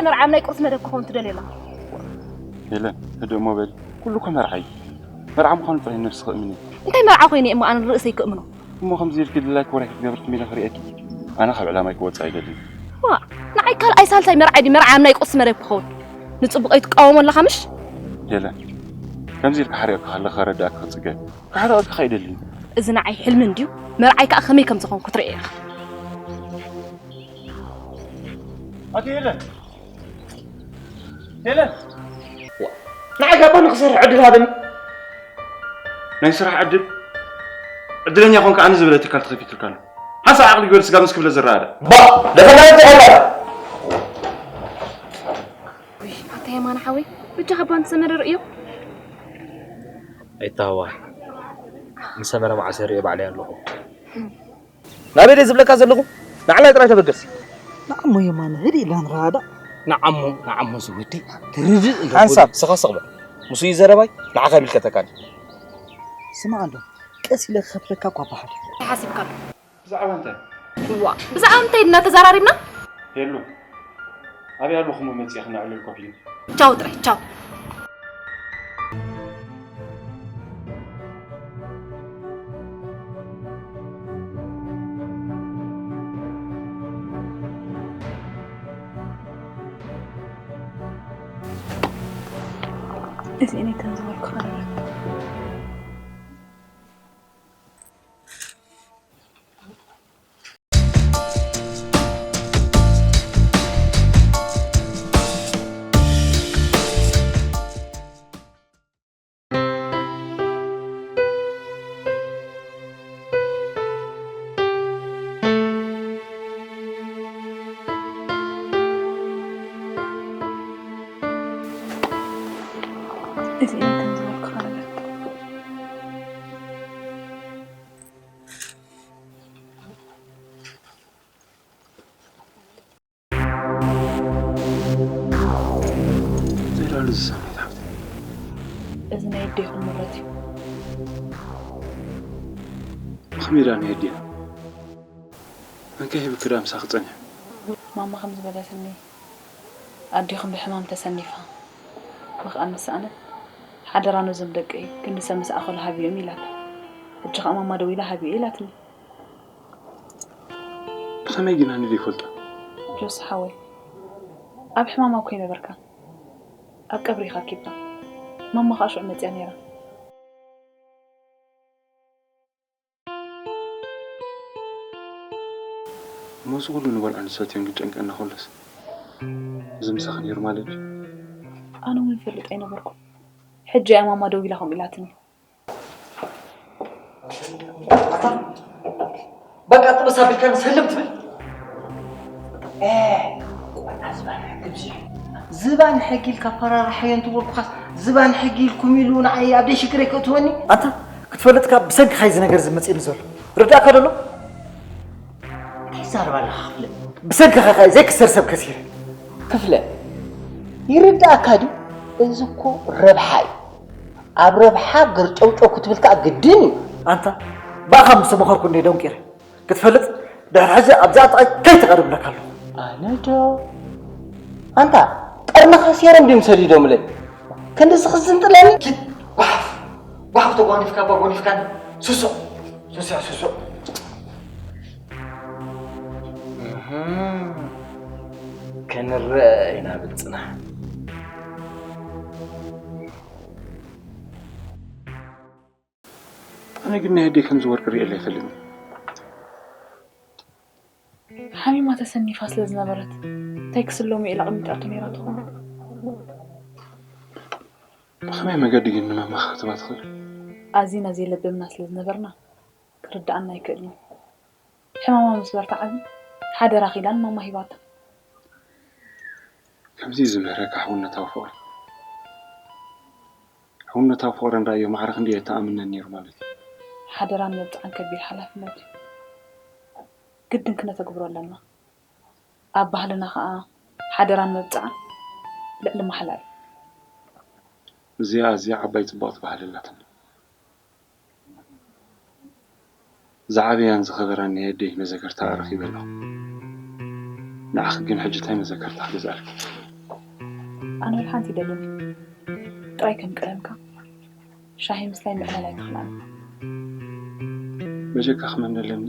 መርዓ ናይ ቁርሲ መደብ ክኸውን ትደልዮ ኣለኻ? ሄለን፣ ህድእ እሞ በሊ። ኩሉ እኮ መርዓ እዩ። መርዓ ምዃኑ ጥራይ ነብስኺ እመኒ። እንታይ መርዓ ኮይነ እሞ ኣነ ርእሰይ ክእምኖ? እሞ ከምዚ ኢልኪ ድላይኪ ወረ ክትገብሪ ትም ኢለ ክርእየኪ። ኣነ ካብ ዕላማይ ክወጽእ ኣይደልን። ዋ፣ ንዓይ ካልኣይ ሳልሳይ መርዓይ ድዩ መርዓ ኣብ ናይ ቁርሲ መደብ ክኸውን? ንጽቡቕ ኣይትቃወሞ ኣለኻ ምሽ? ሄለን፣ ከምዚ ኢልኪ ሓሪቕኪ ከለኺ ከረድኣኪ ክጽገ። ክሓርቐኪ ከኣ ኣይደልን። እዚ ንዓይ ሕልሚ እንድዩ። መርዓይ ከኣ ከመይ ከም ዝኾንኩ ክትርኢ ኢኻ። ኣቲ ሄለን፣ ሄለን፣ ንዓይ ካብ ጎኒ ክሰርሕ ዕድል ሃበኒ። ናይ ስራሕ ዕድል? ዕድለኛ ኮንካ ኣነ ዝበለ ትካል ተኸፊቱልካ ኣሎ። ሓንሳእ ዓቕሊ ግበር፣ ስጋብ ምስ ክፍለ ዝረኣዳ። ባ ደፈና ተኸላ ውይ ኣታ የማነ ሓወይ፣ በጃኻ እባ ንሰመረ ርእዮ። ኣይተሃዋህ ንሰመረ መዓስ ርእዮ ባዕለይ ኣለኹ። ናበይ ድየ ዝብለካ ዘለኹ? ንዓናይ ጥራይ ተበገስ። ንዓሞ የማነ ህድእ ኢልና ንረኣዳ። ንዓሞ ንዓሞ ዝወዲ ትርድእ እንተ ሓንሳብ ስኻ ስቕ በል። ምስኡ እዩ ዘረባይ፣ ንዓኻ ይምልከተካን እዩ። ስማዕ እንዶ ቀስ ኢለ ክኸፍለካ እኳ በሃሊ። እንታይ ሓሲብካ ኣሎ? ብዛዕባ እንታይ? እዋ ብዛዕባ እንታይ ድና ተዛራሪብና? ሄሉ ኣበይ ኣለኹም መፂእኺ ነዕልል ኮፍ ኢልኪ? ቻው ጥራይ ቻው። እዚአን እተን ዝበልኩኻ ነበርኩ። ዘይዳሉ ዝሰማይ ትሓፍተ እዚ ናይ ኣዴኹም ንብረት እዩ። ብኸመይ ዳ ናይ ኣዴና? መን ከ ሂብኪ ዳ ምሳኺ ጸኒሑ? ማማ ከም ዝበለትኒ ኣዴኹም ብሕማም ተሰኒፋ ምኽኣል ምስ ሰኣነት ሓደራ ነዞም ደቀይ ክንዲ ሰብ ምስ ኣኸሉ ሃብዮም ኢላታ። ሕጂ ኸኣ ማማ ደዊላ ሃብዮ ኢላትኒ። ብኸመይ ግን ኣነ ዘይፈልጦ? ጆስ ሓወይ ኣብ ሕማማ እኮ ኣይነበርካን ኣብ ቀብሪ ኢኻ ኣኪብካ። ማማ ኸኣ ሽዑ መጺኣ ነይራ። እሞ እዚ ኩሉ ንበልዖ ንሰትዮን ክጨንቀና ከሎስ እዚ ምሳኺ ነይሩ ማለት ድዩ? ኣነ እውን ይፈልጥ ኣይነበርኩን። ሕጂ እያ ማማ ደዊላ ከምኡ ኢላትኒ። በቃ ጥብስ ኣቢልካ ንሰልም ትብል። ዝባን ሕጊ ኢልካ ፈራርሓዮ እንትበልኩኻስ ዝባን ሕጊ ኢልኩም ኢሉ ንዓይ ኣብ ደይ ሽግረይ ከእትወኒ። ኣታ ክትፈልጥካ ብሰንክኻ እዚ ነገር ዝመፅእኒ ዘሎ ርዳእካ ደሎ እንታይ ዛርባ ኣለኻ ክፍለ ብሰንክኻ ከ ዘይክሰር ሰብ ከሲረ ክፍለ ይርዳእካ ድዩ እዚ እኮ ረብሓ እዩ ኣብ ረብሓ ገርጨውጨው ክትብል ከዓ ግድን እዩ ኣንታ ብኣኻ ምስ ተመኸርኩ እንደ ደንቂረ ክትፈልጥ ድሕሪ ሕዚ ኣብዛ ኣጣቒ ከይትቐርብለካ ኣለኹ ኣነ ዶ ኣንታ ቀርንኻ ሴረም ድዮም ሰዲዶምለይ ክንዲ ዝኽዝንጥለኒ ኪድ ጓሓፍ ጓሓፍ ተጓኒፍካ እባ ጎኒፍካኒ ስሱዕ ስሱዕ ስሱዕ ክንረአ ኢና ብልፅና ኣነ ግን ናይ ኣደይ ከምዚ ወርቂ ርእየላ ኣይፈልጥን። ሓሚማ ተሰኒፋ ስለ ዝነበረት እንታይ ክስለሙ ኢላ ኣቐሚጣቶ ነይራ ትኸውን? ብኸመይ መገዲ ግን ንማማኻ ክትባ ትኽእል? ኣዚና ዘይለበምና ስለ ዝነበርና ክርድኣና ኣይክእልን እዩ። ሕማማ ምስ በርትዓ ግን ሓደራ ኪዳን ማማ ሂባታ። ከምዚ እዩ ዝምህረካ ሕውነታዊ ፍቕሪ። ሕውነታዊ ፍቕሪ እንድኣዮ ማዕረ ክንደይ ኣየተኣምነን ነይሩ ማለት እዩ። ሓደራን መብጽዓን ከቢድ ሓላፍነት እዩ። ግድን ክነተግብሮ ኣለና። ኣብ ባህልና ኸኣ ሓደራን መብጽዓን ልዕሊ ማሕላ እዩ። እዚኣ ኣዝያ ዓባይ ጽብቕቲ ባህሊ ኣላትና። ዝዓበያን ዝኸበራን ናይ ኣደይ መዘከርታ ኣረኺበ ኣለኹ። ንዓኺ ግን ሕጂ እንታይ መዘከርታ ክገዝኣልኪ? ኣነ ሓንቲ ይደልን ጥራይ ከም ቀደምካ ሻሂ ምስታይ ምዕላል ኣይትኽልኣኒ። በጀካ ክመን ደለኒ።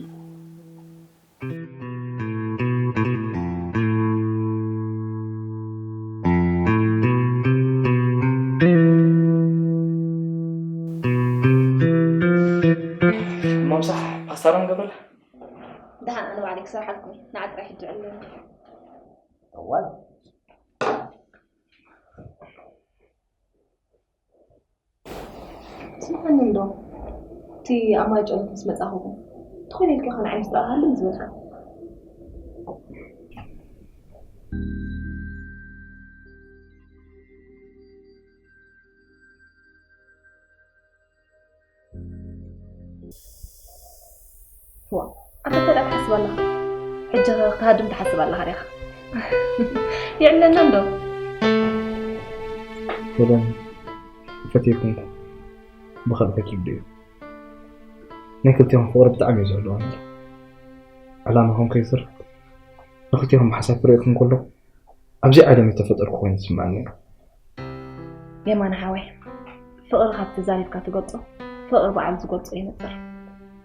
እሞ ምሳሕ ፓስታ ዶ ንገብረላ? ደሓን ኣነ ባዕለይ ክሰርሓልኩም እየ። ንዓ ጥራይ ሕጂ ዕልለኒ። እዋን ስምዓኒ እንዶ፣ እቲ ኣብ ማይ ጨሎት ምስ መጻኹ፣ ትኾይነ ኢልካ ኢኻ ንዓይ ምስ ረኣኻ ህልም ዝበልካ። ዋ፣ ኣንተ እንታይ ደኣ ትሓስብ ኣለኻ? ሕጂ ኸ ክትሃድም ትሓስብ ኣለኻ ዲኻ? ይዕለና እንዶ። ሄለን፣ ፈትየኩም እኮ። ብኻልእ ከይትርድእዮ። ናይ ክልቲኦም ፍቕሪ ብጣዕሚ እዩ ዘህልወኒ። ዕላማኹም ከይስር፣ ንክልቲኦም ብሓሳብ ክርእየኩም ከለኹ፣ ኣብዚ ዓለም ዝተፈጠርኩ ኮይኑ ዝስምዓኒ እዩ። የማነ ሓወይ፣ ፍቕሪ ካብ ተዛሪብካ ትገልጾ፣ ፍቕሪ ባዕሉ ዝገልጾ ይነጽር።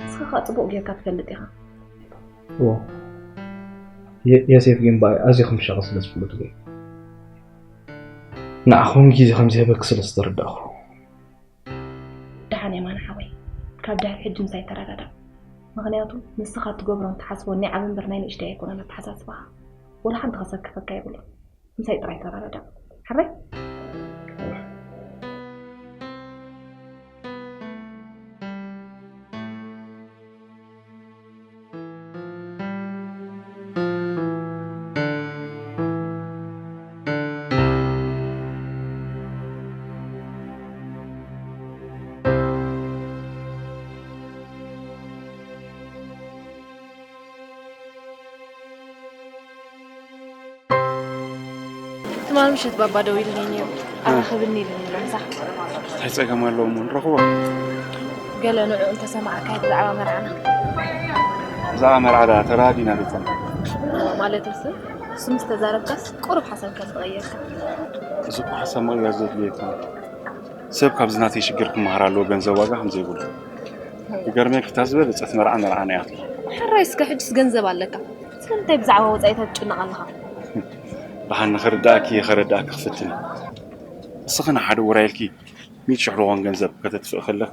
ንስኻ ከኣ ጽቡቕ ጌርካ ትፈልጥ ኢኻ። እዎ፣ የ-፣ ዮሴፍ ግን ብኣይ ኣዝዩ ከም ዝሻቐል ስለ ዝፍለጥ እዩ። ንዓኹም ግዜ ከም ዝህበኪ ስለ ዝተረዳእኹ። ደሓን የማነ ሓወይ፣ ካብ ድሕሪ ሕጂ ምሳይ ተረዳዳእ። ምኽንያቱ ንስኻ ትገብሮን ትሓስቦን ናይ ዓቢ እምበር ናይ ንእሽተይ ኣይኮነን ኣተሓሳስባኻ። ወላ ሓንቲ ከሰክፈካ የብሉን። ምሳይ ጥራይ ተረዳዳእ። ሕራይ? ትማል ምሸት ባባ ደዊሉኒ ነይሩ። ኣራኽብኒ ኢሉኒ ምሳኻ። እንታይ ጸገም ኣለዎ እሞ ንረኽቦ። ገለ ንዕኡ እንተሰማዕካዮ ብዛዕባ መርዓና። ብዛዕባ መርዓ ደኣ ተራዲና ዶ ይኮና? ማለት እሱ፣ እሱ ምስ ተዛረብካስ ቁሩብ ሓሳብ ከም ዝቐየርካ። እዚ እኮ ሓሳብ ምቕያር ዘድልዮ ኣይኮነን። ሰብ ካብዚ ናተይ ሽግር ክመሃር ኣለዎ፣ ገንዘብ ዋጋ ከም ዘይብሉ። ይገርመኪ፣ እታ ዝበለጸት መርዓ መርዓና እያ። ሕራይ እስከ ሕጅስ ገንዘብ ኣለካ። ስለምንታይ ብዛዕባ ወጻኢታት ትጭነቕ ኣለኻ? ደሓን ንኽርድኣኪ እየ፣ ከረድኣኪ ክፍትን እየ። እስኺ ንሓደ ውራይ ኢልኪ ሚእቲ ሽሕ ዝኾን ገንዘብ ከተጥፍኢ ከለኺ፣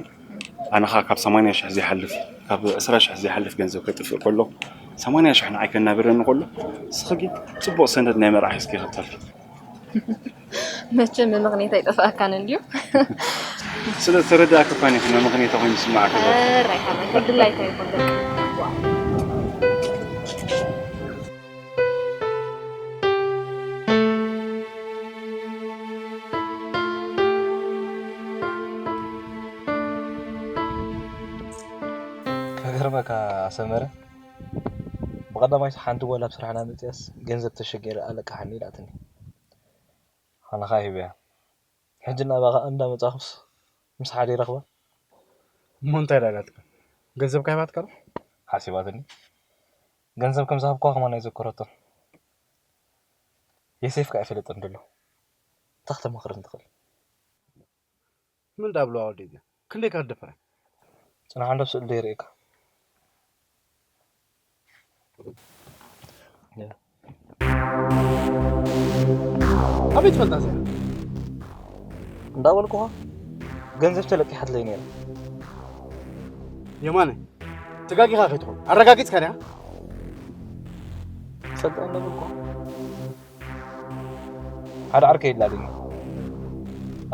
ኣነ ኸኣ ካብ ሰማንያ ሽሕ ዘይሓልፍ፣ ካብ ዕስራ ሽሕ ዘይሓልፍ ገንዘብ ከጥፍእ ከሎ፣ ሰማንያ ሽሕ ንዓይ ከናብረኒ ከሎ፣ እስኺ ግን ጽቡቕ ሰነድ ናይ መርዓ ሒዝኪ ከብተልኪ። መቸም መመኽኔታ ኣይጠፍኣካን እንድዩ። ስለ ዝተረዳእኪ እኳ እኔ መመኽኔታ ኮይኑ ዝስምዓኪ ዘሎ። ኧረ፣ ኣይኮነን። ከም ድላይካ ይኹን በቃ። ከገርመካ ሰመረ፣ ብቐዳማይ ሓንቲ ጓል ኣብ ስራሕና መጺኣስ ገንዘብ ተሸጊረ ኣለቃሓኒ ኢላትኒ። ኣነ ኸኣ ሂበያ። ሕጂ እናበኻ እንዳመጻኹስ ምስ ሓደ ይረኽባ። እሞ እንታይ ደኣ ኢላትካ? ገንዘብ ከ ሂባትካ ዶ? ሓሲባትኒ። ገንዘብ ከም ዝሃብኩዋ ከማን ኣይዘከረቶን። የሴፍ ከኣ ኣይፈለጠን ደሎ። እንታይ ክተማኽረኒ ትኽእል? ምን ዳብሎ ኣወዲድና? ክንደይ ካርድ ፍረ? ጽናሕ እንዶ ስእሊ ዶ ይርእየካ? ኣበይ ትፈልጣ እዚኣ? እንዳበልኩኻ ገንዘብ ተለቂሓትለይ ነይራ። የማነ፣ ተጋጊኻ ከይትኾን። ኣረጋጊጽካ ዲኻ? ትፈልጣ እንዳበልኩኻ። ሓደ ዓርከይ ይላልኝ።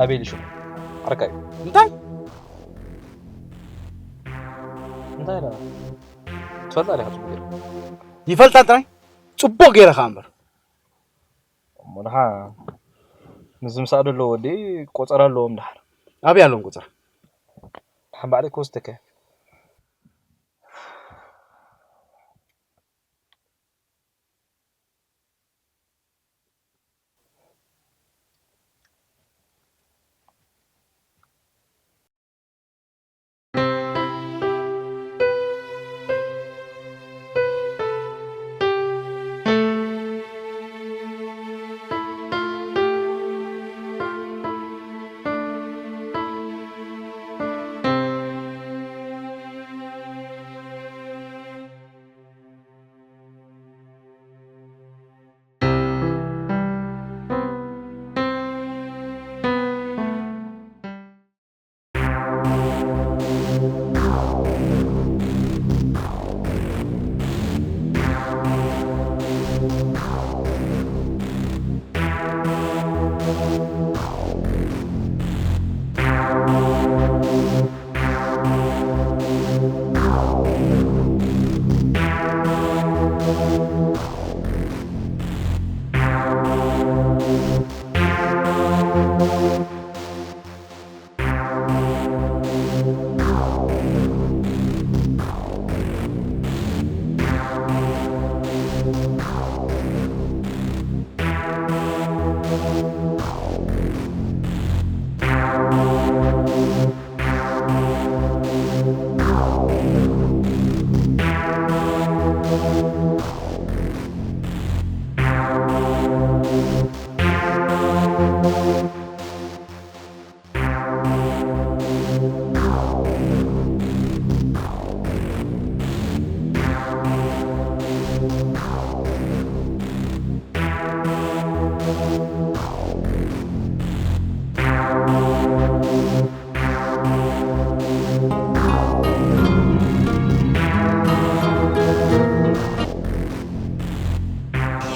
ኣቤል ሽሙ ዓርካይ። እንታይ? እንታይ ደኣ? ትፈልጣ ዲኻ ጽቡቕ ጌርካ? ይፈልጣ ጥራይ? ጽቡቕ ጌረ ኸኣ እምበር። እሞ ደሓ ንዚ ምሳእ ደሎ ወዲ ቆጸራ ኣለዎም ደሓር። ኣበይ ኣለዎም ቆጸራ? ደሓን ባዕለይ ክወስደካ እየ።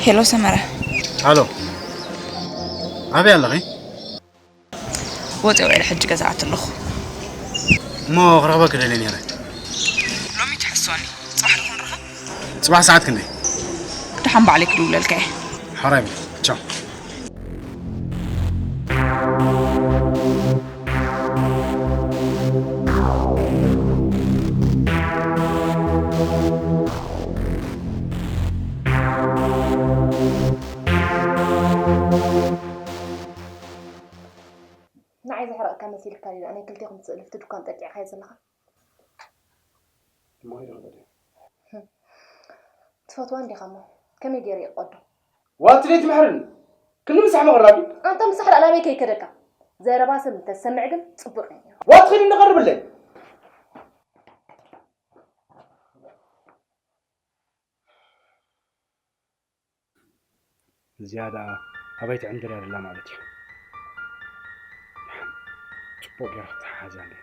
ሄሎ ሰመረ። ሃሎ፣ ኣበይ ኣለኺ? ወፂ ውዕል ሕጂ ገዛ ኣትለኹ። እሞ ክረኽበኪ ደልየ ነይረ። ሎሚ ትሕስወኒ። ፅባሕ ዶ ክንራኸብ? ፅባሕ ሰዓት ክንደይ? ደሓን ባዕለይ ክድውለልካ እየ። ሓራይ በል። ቻው። ንዓይ ዘሕረቕካ መሲልካ ድዩ? ናይ ክልቴኹም ትስእልፍቲ ድኳን ጠቂዕካዮ ዘለኻ? እሞ ሄደ ክበደ ትፈትዋ እንዲኻ እሞ ከመይ ገይረ ይቐዶ? ዋትሌት ምሕርን ክንዲ ምሳሕ መቕራቢ ኣንታ ምሳሕ ደኣ ናበይ ከይከደካ? ዘረባ ሰብ እንተዝሰምዕ ግን ጽቡቕ እዩ ነይሩ። ዋት ኺድ እንቐርብለይ እዚኣ ደኣ ኣበይ ትዕንድር እያ ዘላ ማለት እዩ። ጽቡቕ ገይራ ክትሓሓዛ እንዴ።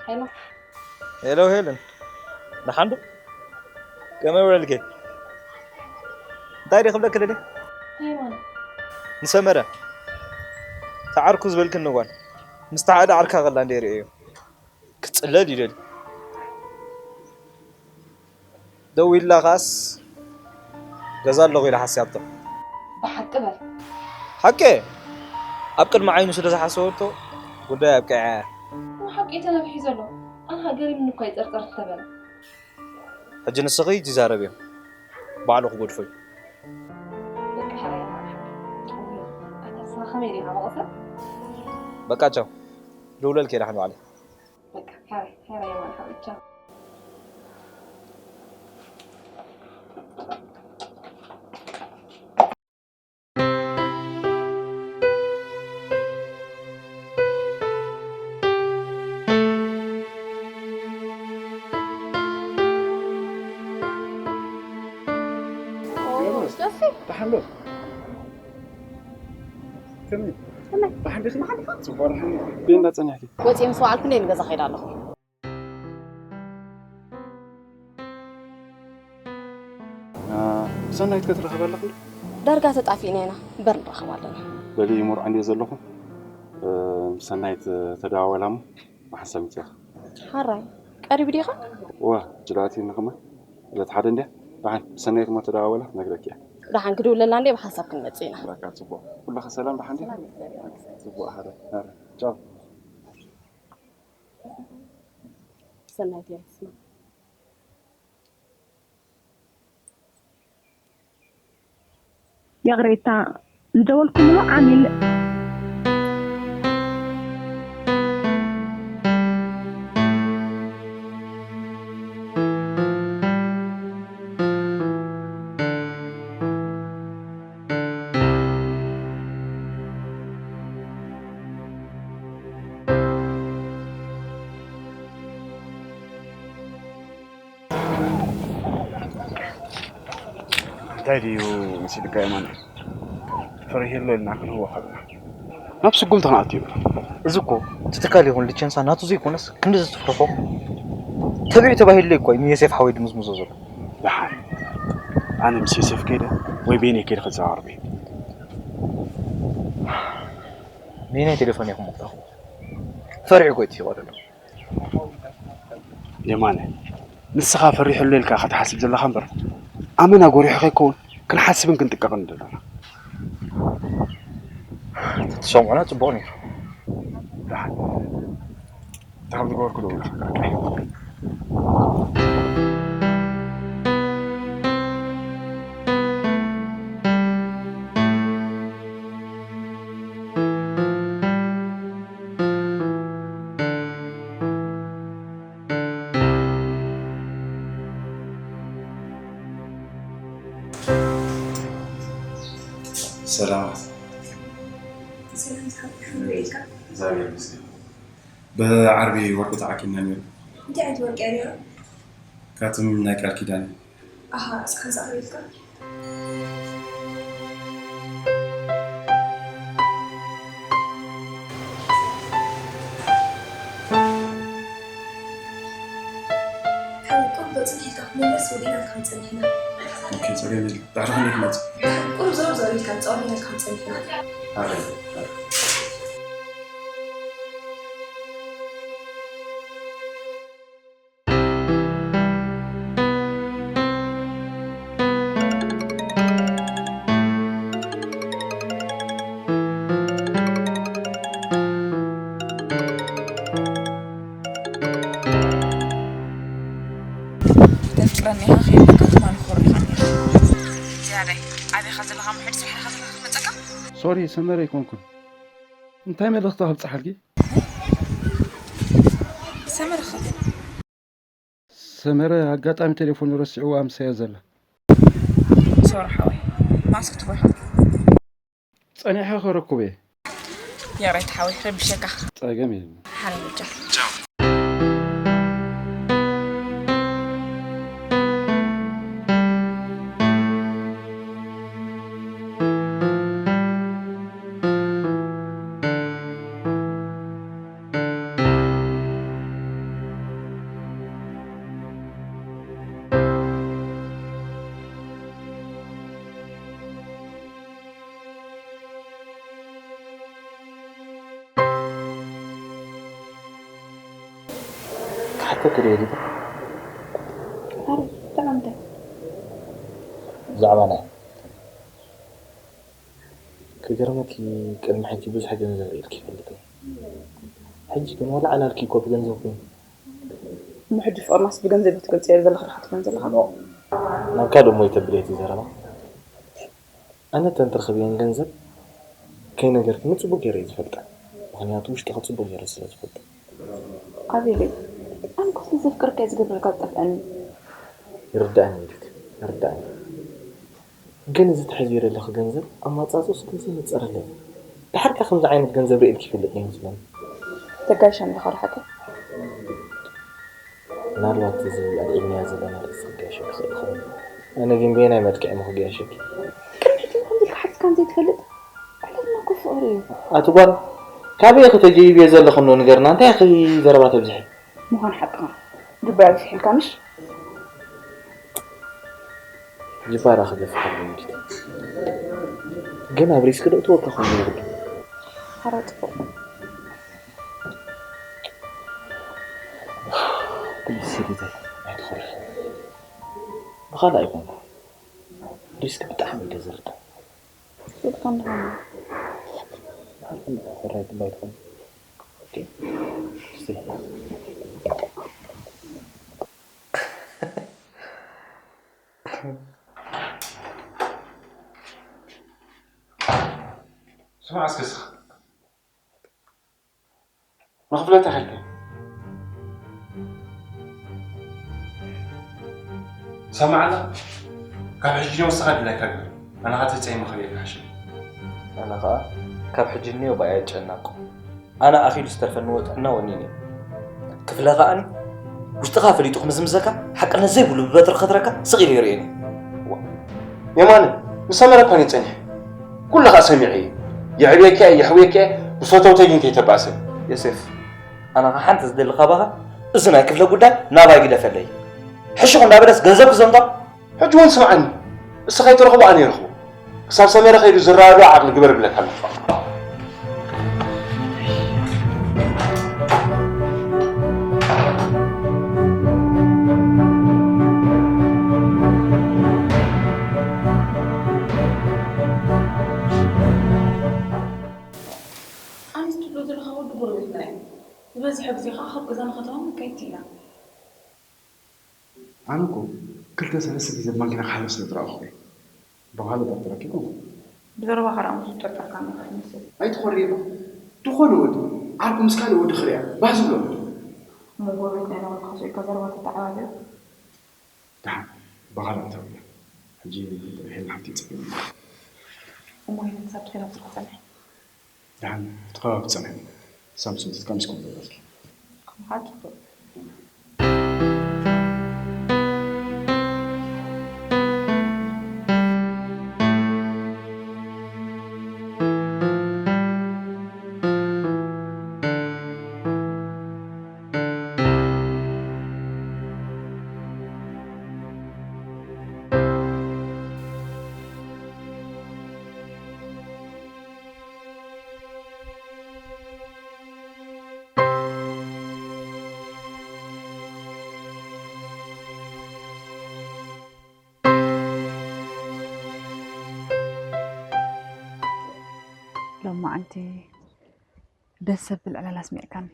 ሄሎ ሄሎ ሄለን፣ ደሓን ዶ? ከመይ ውዕልኪ? እንታይ ድየ ክብለኪ ደልየ? ሃይማኖት ንሰመረ፣ ተዓርኩ ዝበልክኒ ጓል፣ ምስታ ሓደ ዓርካ ከላ እንደ ርእየዮ። ክጽለል ይደሊ። ደዊላ ኻስ ገዛ ኣለኹ ኢላ ሓስያቶ። ብሓቂ በል። ሓቂ ኣብ ቅድሚ ዓይኑ ስለ ዝሓሰበቶ ጉዳይ ኣብቂዐ። ብሓቂ ተነብሒ ዘሎ ኣነ ሃገሪ ምን እኳ ይጸርጸር ተበለ። ሕጂ ንስኺ ይዛረብዮ ባዕሉ ክጎድፎ እዩ። በቃ ሓራይ ሓራይ ሓራይ። ኣታ ንስኻ ከመይ ዲኻ መቐሰ? በቃ ቻው። ደውለልኪ ዳሕን ባዕለይ። በቃ ሓራይ ሓራይ የማን ሓራይ ቻው። ደሓን ዶ? ከመይ? ደሓን ዲኺ? ጽቡቕ ደሓን። ቤት እንዳጸኒሕኪ? ወጺኤ ምስ ወዓልኩ እንደ ንገዛ ከይዳ ኣለኹ። ሰናይት ከ ትረኽባ ኣለኹ? ዳርጋ ተጣፊእና ኢና እምበር ንራኸብ ኣለና። በሊ ይመርዖ እንድየ ዘለኹ። ምስ ሰናይት ተደዋወላ እሞ ብሓንሳብ ምፅእኻ። ሓራይ ቀሪቡ ዲኻ? እወ፣ ጅላኣት ይንኽማ ዕለት ሓደ እንድያ። ደሓን ብሰናይት እሞ ተደዋወላ ትነግረኪ እያ። ደሓን ክድውለላ እንድየ ብሓንሳብ ክንመፅእ ኢና። በቃ ፅቡቕ። ኩልኻ ሰላም ደሓን ድያ? ፅቡቕ። ሓራይ ሓራይ ቻው። ሰናይት እያ ትስማ። ይቕሬታ ዝደወልኩምሉ ዓሚል እንታይ ድዩ መሲልካ የማነ? ፈሪሄሎ ኢልና ክንህቦ ከለና ናብ ስጉምቲ ክንኣቱ ይብል። እዚ እኮ እቲ ትካል ይኹን ልቸንሳ ናቱ ዘይኮነስ ክንዲ ዝትፍርፎ ተቢዑ ተባሂሉለይ እኮ እዩ ንዮሴፍ ሓወይ ድምዝምዞ ዘሎ። ደሓን ኣነ ምስ ዮሴፍ ከይደ ወይ ቤኔ ከይደ ክዘራረብ እየ። ነየናይ ቴሌፎን ኢኹም ምቕጣኹ? ፈሪሑ እኮ እዩ ትሂቦ ዘሎ። የማነ ንስኻ ፈሪሑለይ ኢልካ ኢኻ ትሓስብ ዘለኻ እምበር ኣመና ጎሪሑ ከይከውን ክንሓስብን ክንጥቀቕን ዘለና። ተትሰምዑና ጽቡቕ ነይሩ። ደሓን እንታይ ከም ዝገበርኩ ደውላ። ሰላም። ሰላም ዝሓወይ ከመይ ውዒልካ? እግዚኣብሔር ይመስገን። ብዓርቢ ወርቂ ተዓቂብና ነይሩ። እንታይ ዓይነት ወርቂ እያ ነይሩ? ካትም ናይ ቃል ኪዳን እዩ። ኣሃ፣ እስኻ እዛ ኣበይ ኢልካ? ካብ ቁሩብ ዶ ጽኒሕካ ክትምለስ ወዲእናልካ ንጸኒሕና። ኦኬ፣ ጸገም የለን። ዳሕራ ክንደይ ክመጽእ? ቁሩብ ዞር ዞር ኢልካ ንጸወት ኢልካ ንጸኒሕና። ኣረ፣ ኣረ። ተፍቅረኒ ኢኻ ከይብለካ ትማሊ ክኾርኻ ነይረ። ዝያዳይ፣ ኣበይ ኢኻ ዘለኻ? ምሕድ ስራሕ ኢኻ ዘለኻ ክትመጸካ? ሶሪ፣ ሰመረ ኣይኮንኩን። እንታይ መልእኽቲ ከብጽሓልኪ? ሰመረ ኸ? ሰመረ ኣጋጣሚ ቴሌፎኑ ረሲዕዋ ምሳያ ዘላ። ሶሪ ሓወይ፣ ማስክ ትጎይኻ። ጸኒሐ ከረኩብ እየ። ያሬት ሓወይ፣ ረቢሸካ። ጸገም የለን። ሓረ በጃ። ክሓተኪ ዶ የድሊ? ኣረ፣ ብዛዕባ እንታይ? ብዛዕባ ናይ ክገርመኪ፣ ቅድሚ ሕጂ ብዙሕ ገንዘብ ርኢልኪ ይፈልጥ እየ። ሕጂ ግን ዋላ ዕላልኪ እኮ ብገንዘብ ኮይኑ። እሞ ሕጂ ፍቕርናስ ብገንዘብ እዩ ትገልጽዮ ዘለኺ ዲኻ ትብለኒ ዘለኻ? ኖ። ናብ ካልእ እሞ ይተብልየ እቲ ዘረባ። ኣነ እተን ትረኽብየን ገንዘብ ከይነገርክኒ ጽቡቕ ገይረ እየ ዝፈልጠን። ምኽንያቱ ውሽጥኺ ጽቡቕ ገይረ ስለ ዝፈልጦ። ኣቤለይ፣ ኣነ እኮ ስለ ዘፍቅረካ እዩ ዝገብረልካ ዝጠፍኣኒ። ይርድኣኒ ሊዲት፣ ይርድኣኒ። ግን እዚ ትሕዝዮ ዘለኺ ገንዘብ ኣማጻጽኡ ስለ ዘይነጸረለይ እዩ። ደሓር ከ ከምዚ ዓይነት ገንዘብ ርኢልኪ ይፈልጥ ዶ ይመስለኒ? ተጋይሻ እንዲኻ ዶ ሓቀይ? ምናልባት እዚ ኣልዒልናዮ ዘለና ርእሲ ክጋየሸኪ ይኽእል ይኸውን። ኣነ ግን በየናይ መልክዕ እሞ ክጋየሸኪ? ቅድሚ ሕጂ ከምዚ ኢልካ ሓቲትካኒ ዘይትፈልጥ? ዕለትና እኮ ፍቕሪ እዩ። ኣቲ ጓል፣ ካበይ ኢኺ ተጀይብዮ ዘለኺ እንዶ ንገርና፣ እንታይ ኢኺ ዘረባ ተብዝሒ? ምዃን ሓቅኻ። ጅባይ ኣብዚሕልካ ምሽ? ጅባራ ክገፍሓሉ እንዲት። ግን ኣብ ሪስክ ዶ እትወካ ኮይኑ ይብሉ? ሓራ ጽቡቕ። ፕሊስ ሰሊተይ ኣይትኾርሕ። ብኻልእ ኣይኮንኩ። ሪስክ ብጣዕሚ እዩ ዘርዳ። ስልካ እንድኻ። ሕራይ ትባይ ትኾን። ኦኬ። እስቲ። ስማዕ እስከ ስኻ። ንኽፍለጥ ይኽእል። ሰማዕና፣ ካብ ሕጂ ንወስኻ ድላይካ ግበር። ኣነ ኸዓ ተጸይመ ክርእየካ ሓሽም። ኣነ ኸዓ ካብ ሕጂ ንዮ ብኣይ ኣይጨነቕ። ኣነ ኣኺሉ ዝተርፈኒ ወጥዕና ወኒነ። ክፍለ ኸኣኒ ውሽጥኻ ፈሊጡ ክምዝምዘካ፣ ሓቅነት ዘይብሉ ብበትሪ ክኸትረካ ስቕ ኢሉ ይርእየኒ። ዋ። የማነ፣ ምስ ሰመረ እኳ እየ ጸኒሐ። ኩሉ ኸኣ ሰሚዐ እየ። የዕብየካ እየ፣ የሕውየካ እየ፣ ምስ ፈተውተይ ግን ከይተባእሰኒ። ዮሴፍ፣ ኣነ ኸኣ ሓንቲ ዝደሊ ካባኻ፣ እዚ ናይ ክፍለ ጉዳይ ናባይ ግደፈለይ። ሕሹኽ እንዳበለስ ገንዘብ ክዘምቶ? ሕጂ እውን ስምዓኒ፣ እስኻ ኣይትረኽቦ ኣነ ይረኽቦ። ክሳብ ሰመረ ከይዱ ዝረኣዶ ዓቕሊ ግበር እብለካ ኣለኹ። ኣነስ ትብሎ ዘለኻ ወዲ ጎረቤትና እዩ። ዝበዝሐ ግዜ ኸዓ ካብ ገዛና ከተማ መካይድቲ ኢና። ኣነ እኮ ክልተ ሰለስተ ግዜ ብማኪና ክሓልፍ ስለ ዝረኣኹ እየ። ብኻልእ ጠርጢረኪ ኣይኮንኩን። ብዘረባኻ ደኣ እሞ ዝጠርጠርካኒ ኢኻ ትመስል። ኣይትኾሪ እባ። ዝኾነ ወዲ ዓርኩ ምስ ካልእ ወዲ ክርእያ ባህ ዝብሎ ወዲ። እሞ ጎረቤት ናይ ነበርካ ሰው ኢልካ ዘረባ ተተዓባብዮ? ደሓን ብኻልእ ክተውርያ። ሕጂ ሄለን ሓፍቲ ይጽበዩኒ። እሞ ሄለን ክሳብ ትኸይድ ኣብዚ ትጸንሕ? ደሓን እቲ ከባቢ ትጸንሕ። ሳምሶን ተትካ ሚስኮል ገበርኪ። ከምኻ ጽቡቕ። መዓንቲ ደስ ዘብል ዕላል ኣስሚዕካኒ።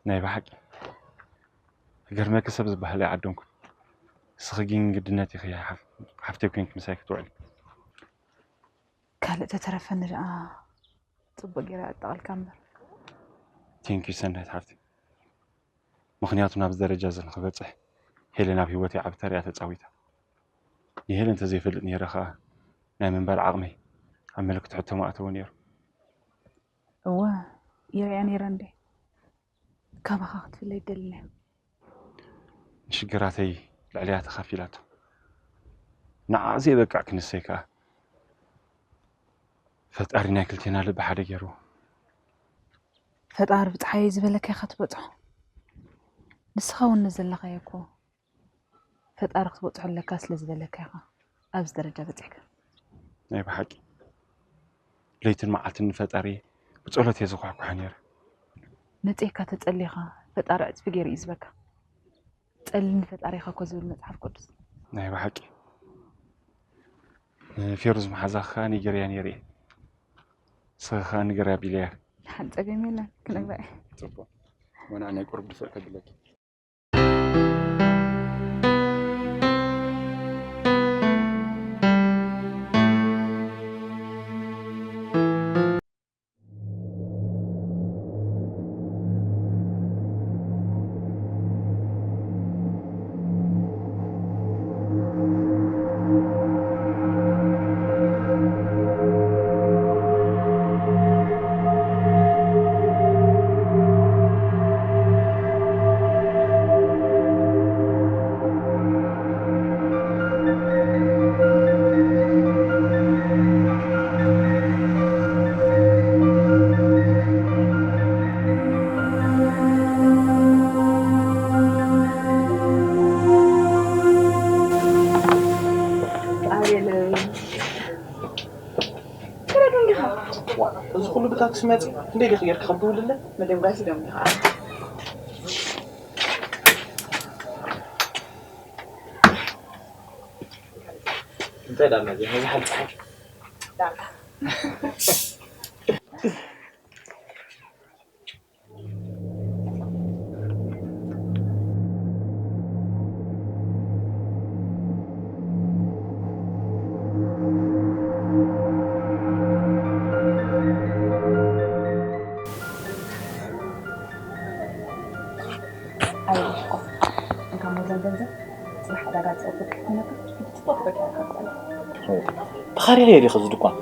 ናይ ብሓቂ ክገርመኪ ሰብ ዝበሃል ኣይዓደንኩን። ንስኺ ግን ግድነት ኢኺ ሓፍ- ሓፍተይ ኮይንኪ ምሳይ ክትውዕሊ። ካልእ ተተረፈኒ ደኣ ጽቡቕ ጌረ ኣጣቐልካ እምበር። Thank you ሰናይት ሓፍተይ። ምኽንያቱ ናብዚ ደረጃ እዚ ንኽበጽሕ ሄለን ኣብ ህይወተይ ዓቢ ተራ እያ ተጻዊታ። ንሄለን እንተዘይፈልጥ ነይረ ኸኣ ናይ ምንባር ዓቕመይ ኣብ ምልክት ሕቶ ምኣተወ ነይሩ። እወ፣ ይርእያ ነይረ እንዴ። ካባኻ ክትፍለ ኣይደልን እያ። ንሽግራተይ ልዕለያ ተኻፊላቶ። ንዓኣ ዘየበቅዕ ክንሰይ ከኣ ፈጣሪ ናይ ክልቴና ልቢ ሓደ ገይርዎ። ፈጣሪ ብጸሓይ ዝበለካ ኢኻ ትበጽሖ። ንስኻ እውን ንዘለኻዮ እኮ ፈጣሪ ክትበጽሖ ኣለካ ስለ ዝበለካ ኢኻ ኣብዚ ደረጃ በጺሕካ። ናይ ብሓቂ ለይትን መዓልትን ንፈጣሪ ብጸሎት እየ ዝኳሕኳሖ ነይረ። መጺእካ ተጸሊኻ ፈጣሪ ዕጽፊ ገይሩ እዩ ዝበካ። ጸሊ ንፈጣሪኻ እኮ ዝብል መጽሓፍ ቅዱስ። ናይ ብሓቂ ንፌሩዝ መሓዛኺ ከኣ ንገርያ ነይረ እየ። ንስኺ ከኣ ንገርያ ቢለያ። ሓንቲ ጸገም የለን፣ ክነግራ እየ። ጽቡቕ። ወናዕ ናይ ቁሩብ ድፍእ ከብለኪ። ኣቤለይ። ክረዱ እንዲኻ። ዋ፣ እዚ ኩሉ ብታክሲ መፂ፣ ክንደይ ዲኺ ጌርኪ ካብ ትውልለ? መደብ ጋሲ ዶ እንዲኻ። እንታይ ዳና እዚ፣ እዚ ሓንቲ ፀሓይ? ዳና። ኣይወሽኮ እንካ ሞዘን ገንዘብ ጽባሕ ዕዳጋ ዝጸብቅ ክትነብር ጽቡቅ በቂዕካ ትበልዕ። ተኻርያ እየ ዲኸ ዝድኳን?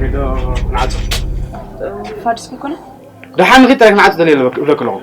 ሬዶ ክንዓጹ። ፋዱስ ይኮነ? ደሓን ንኺድ ጥራይ ክንዓጹ ደልየ እብለኪ ኣለኹ።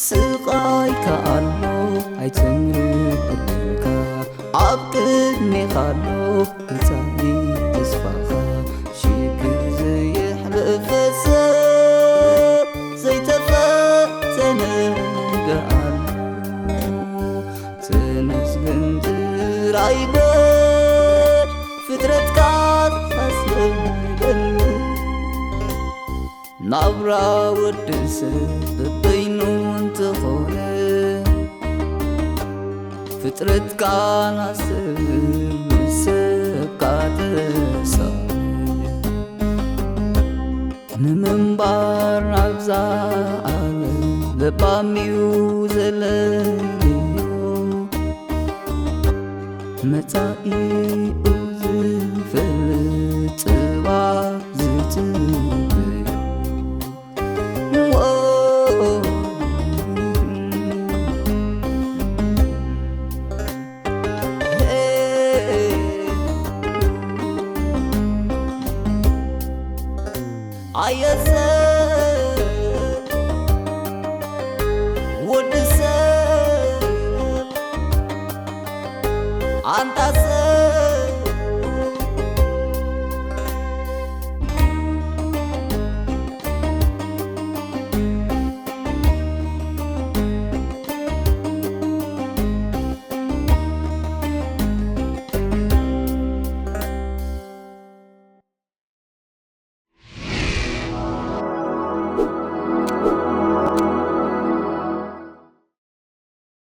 ስቓይካ ኣሎ ኣይተምርቕ ዕድልካ፣ ኣብ ቅድሜኻ ኣሎ መጻኢ ተስፋኻ። ሽግር ዘየሕለፈ ሰብ ዘይተፈተነ ኣሎ። ተመስገን ጥራይ በል ፍጥረትካ ኣስለምደሉ። ናብራ ወዲ ሰብ በበይኑ እንተኾነ፣ ፍጥረትካ ናስብ ንሰብካ ተሳነ። ንምንባር ናብዛ ዓለም ለባም እዩ ዘለልዮ። መጻኢኡ ዝፈልጥ ጽባሕ ዝጽበዮ። ኣየሰ ወድሰ ኣንታሰ